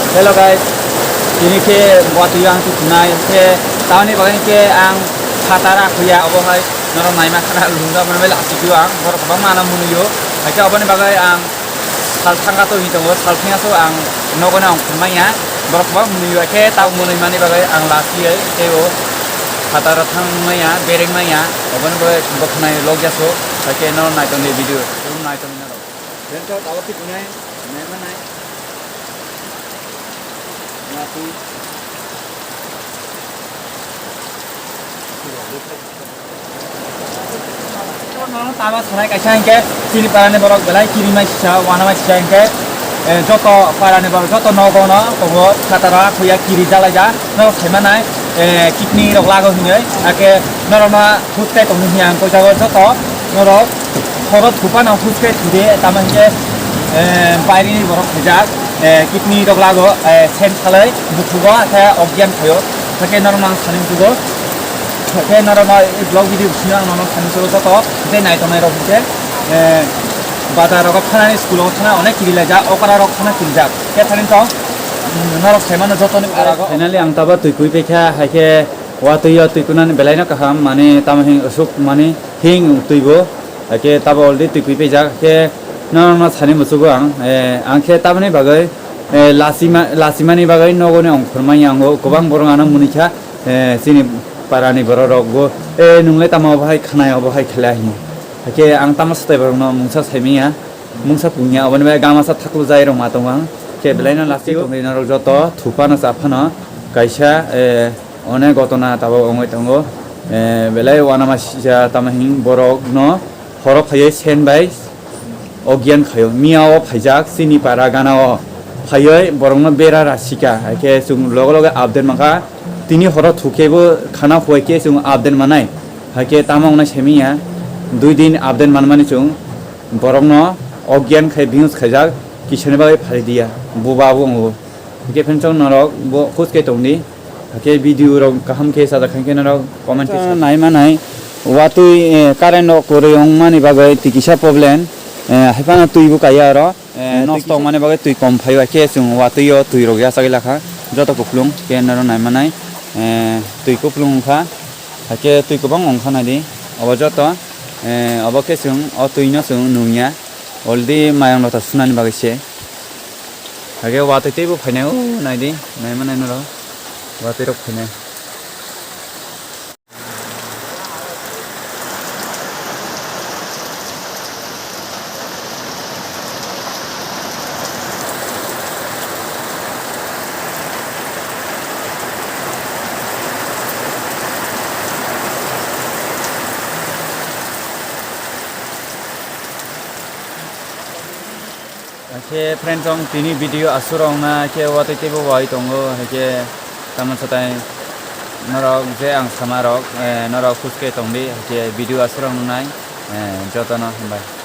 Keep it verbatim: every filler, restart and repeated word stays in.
Hello guys, tini khe watwi ang tutunai khe tamni bagwi khe ang phataro khuya obo hai norok naima khana lungja mani bai lachigwi ang borok kwbangma ano mwnwio. Hai khe oboni bagwi ang sal thangka to hinwi tongo, sal thangka so ang nogo no ang phunukmanya. Borok kwbang mwnwio khe tabuk mwnwi mani bagwi ang lachiwi tei o phataro thangmanya, berengmanya, oboni bagwi bwkhanai lokya so. Hai khe norok naitongdi video, norok naitongdi norok. Bento tabuk tutunai, naima nai. Tama sanai kaisa hinkhe chini parani borok belai kirimai sisa, wanamai sisa hinkhe, eh, joto parani borok joto nogo no tongo phataro khuya kiri jalaija no saimanai, eh, kidney rok lago hinwi, hakhe norokno huste tongwi hiya ang koi jago joto norok. Horo thupano huske thide, tamo hinkhe, eh, bairini borok khaijak, eh, kidney rok lago, eh, sen salai bukhugo, hakhe ogyan khaio. Hakhe norokno ang sani muchugo. Hakhe norokno vlog video bisingno ang norokno sani muchugo joto, je naitongnai rok hinkhe, eh, bazar rogo thanani, school rogo thana onek kiri laijak, okra rok thana kirijak. Khe thani tong, mm, norok saimano jotoni barago. Finally ang tabo twi kui paikha, hakhe watwi o twi kunani belaino kaham, mane tamo hing aswk mane hing twibo. Hakhe tabo already twi kui paijak, hakhe norokno sani muchugo ang, eh, ang khe tamoni bagwi, eh, lachima-, lachimani bagwi nogoni ongkhormani ango kwbang borok ano mwnwi kha, eh, chini parani borok rokbo, eh, nwng le tamo obo hai khnai, obo hai khlai hinwi. Hakhe ang tamo swtai borokno mungsa saimanya, mungsa pungya, oboni bagwi gamasa thaklujai rok ma tongo ang. Khe belaino lachio tongwi norok joto thupano chaphano kaisa, eh, onek gotona tabuk wngwi tongo, eh, belai wanama sija tamo hing borokno horo phaiwi sen bai ogyan khaio. Miya o phaijak chini para gana o phaiwi borokno bera rasika, hakhe chwng loge loge update mankha. Tini horo thukhe bo khana huai khe chwng update manai, hakhe tamo wngnai semiya dui din update manmani chwng borokno ogyan khai behosh khaijak, kisani bagwi phari diya, buba bo wngo. Hwnkhe phenchong norok bo huske tongdi. Hakhe video rok kaham khe sajak khankhe norok comment khe sa. Nai manai watwi, eh, current rok kwrwi wngmani bagwi twi kisa problem, eh, haiphano twi bo kaiya oro, eh, nosto wngmani bagwi twi kom phaibai khe chwng watwi o twi rok yachagwi lakha joto kupulung khe norok nai manai, eh, twi kupulung wngkha, hakhe twi kwbang wngkha naidi obo joto, eh, obo khe chwng o twi no chwng nungya. Already mayang lota sunani bagwi se. Hake watwi teibo phainai, o naidi, naima nai norok. Watwi rok phainai. Khe friend, tong tini video aswk rok na khe watwi teibo wai tongo, hai khe tamo satai norok je ang sama rok, eh, norok huske tongdi, hai khe video aswk rok nungnai, eh, jotono hambai.